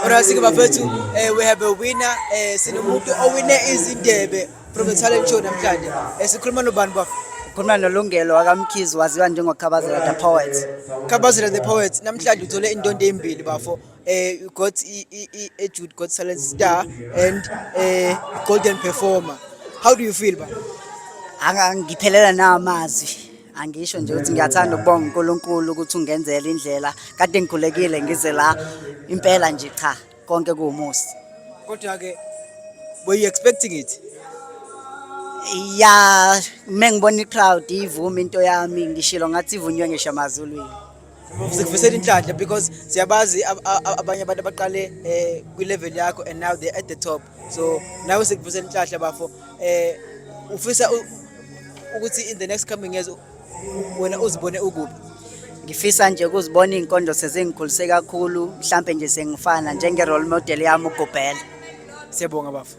Alright, bafethu, we have a winner, sinomuntu owine izindebe from the talent show namhlanje. Sikhuluma nobani, bafo? Ukhuluma noLungelo wakaMkhize, waziwa njengoKhabazela the Poet. Khabazela the Poet, namhlanje uthole indondo ezimbili, bafo. You got i Jude Got Talent Star and Golden Performer. How do you feel, ba? Ngiphelela namazwi. Angisho nje ukuthi ngiyathanda ukubonga uNkulunkulu ukuthi ungenzela indlela. Kade ngikhulekile ngize la impela nje, cha, konke kuwumusa. Kodwa ke, were you expecting it? Ya, mengibona i-crowd ivuma into yami, ngishilo ngathi ivunywe ngisho amazulwini. Sikufisela inhlanhla because siyabazi abanye abantu abaqale kwi level yakho and now they're at the top. So nawe sikufisela inhlanhla, bafo. Ufisa ukuthi in the next coming years wena uzibone ukuphi? Ngifisa nje ukuzibona iy'nkondlo sezingikhulise kakhulu, mhlampe nje sengifana njenge role model yami uGobhela. Siyabonga, bafo.